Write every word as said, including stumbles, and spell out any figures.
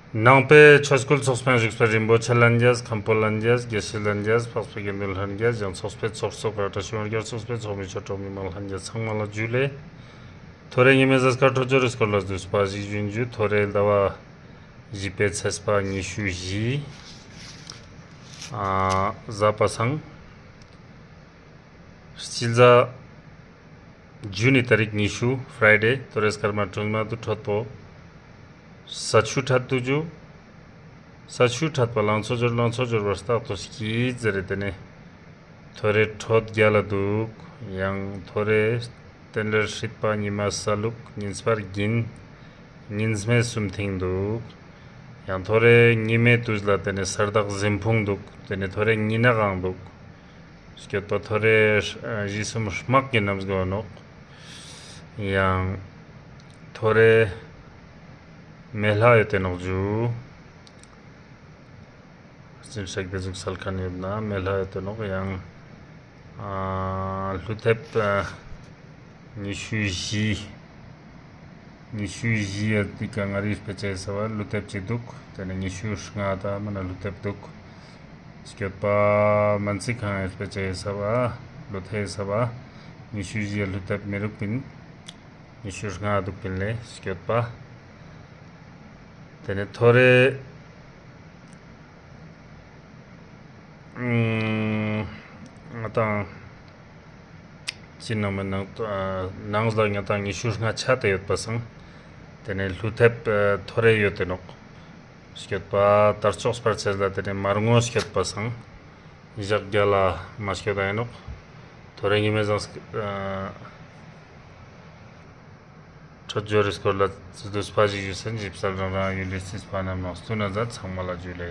ནང་པའི་ཆོས་སྐུལ་ཚོགས་པའི་བཞུགས་པའི་རིན་པོ་ཆེ་ལྷན་རྒྱས། མཁན་པོ་ལྷན་རྒྱས། དགེ་བཤེས་ལྷན་རྒྱས། འཕགས་པའི་དགེ་འདུན་ལྷན་རྒྱས། ཡང་ཚོགས་པའི་ཚོགས་གཙོ་བཀྲ་ཤིས་འོད་རྒྱལ། ཚོགས་པའི་ཚོགས་མི་ཆོས་གྲོགས་མི་མང་ལྷན་རྒྱས་ཚང་མ་ལ་ཇུ་ལེ། ཐོ་རེ་ཉི་མའི་གཟའ་སྐར་འཕྲོད་སྦྱོར་རི་སྐོར་ལ་བསྡུས་པ་ཞིག་ཞུ་ཨིན་ཇུ། ཐོ་རེ་ཟླ་བ་བཞི་པའི་ཚེས་པ་ཉི་ཤུ་བཞི། ཨ་གཟའ་པ་སངས། སྤྱི་ཟླ་ཇུན་ནི་ཏ་རིག་ཉི་ཤུ། ཕ་རའི་ཌེ། ཐོ་རེ་སྐར་མ་དྲུག་མ་དུ་འཕྲོད་པོ། ས་ཆུ་འཕྲད་དུ་ཇུ། ས་ཆུ་འཕྲད་པ་ལང་ཚོ་འབྱོར། ལང་ཚོ་འབྱོར་བ་རྟག་ཏུ་སྐྱིད་ཟེར་རེ། ཏེ་ནེ་ཐོ་རེ་འཕྲོད་རྒྱལ་ལ་དུག། ཡང་ཐོ་རེ་རྟེན་འབྲེལ་སྲིད་པ་ཉི་མ་ས་ལུག། ཉིན་སྤར་གིན། ཉིན་སྨེ་སུམ་ཐིང་དུག། ཡང་ཐོ་རེ་ཉི་མའི་ཏུས་ལ་ཏེ་ནེ་ས་བདག་གཟིམ་ཕུང་དུག། ཏེ་ནེ་ཐོ་རེ་ཉི་ནག་གང་དུག། སྐྱོད་པ་ཐོ་རེ་ཨ་ཞི་སུམ་དམག་གི་རྣམ་སྒོ་ནོག། ཡང་ཐོ་རེ་མེ་ལྷ་ཡོད་དེ་ནོག་ཇུ། སྤྱིར་ཤག་དེ་ཟུག་སལ་ཁན་ཡོད་ན་མེ་ལྷ་ཡོད་དེ་ནོག། ཡང་ཨ་ཀླུ་ཐེབས་ཨ་ཉི་ཤུ་བཞི། ཉི་ཤུ་བཞི་ཡ་ཏི་ཀ་ང་རི་སྤེ་ཆ་ཡི་ས་བ་ཀླུ་ཐེབས་ཅིག་དུག། ཏེ་ནེ་ཉི་ཤུ་ལྔ་ཏ་མ་ན་ཀླུ་ཐེབས་དུག། སྐྱོད་པ་མན་ཙི་ཁང་ཡི་སྤེ་ཆ་ཡི་ས་བ་ཀླུ་ཐེབས་ཡི་ས་བ་ཉི་ཤུ་བཞི་ཡ་ཀླུ་ཐེབས་མི་རུག་པིན། ཉི་ཤུ་ལྔ་དུག་པིན་ལེ། སྐྱོད་པ་ཏེ་ནེ་ཐོ་རེ་ཨུམ་ང་དང་ཅི་ནང་མེད་ནང་ཨ་ནང་ལ་ང་དང་ཉི་ཤུ་ལྔ་ཆ་ཏེ་ཡོད་པ་སང་། ཏེ་ནེ་ཀླུ་ཐེབས་ཨ་ཐོ་རེ་ཡོད་དེ་ནོག། སྐྱོད་པ་དར་ལྕོག་སྤར་ཆེས་ལ་ཏེ་ནེ་མར་ངོ་སྐྱོད་པ་སང་། ཞག་རྒྱལ་ལ་མ་སྐྱོད་ད་ཨིན་ནོག། ཐོ་རེ་ཉི་མའི་གཟའ་སྐར་ཨ་འཕྲོད་སྦྱོར་རི་སྐོར་ལ་བསྡུས་པ་ཞིག་ཞུས་ཨིན། ཞིབ་གསལ་རང་རང་ཡུལ་ལི་རྩིས་པ་རྣམས་ནང་སྟུན་ན་མཛད། ཚང་མ་ལ་ཇུ་ལེ།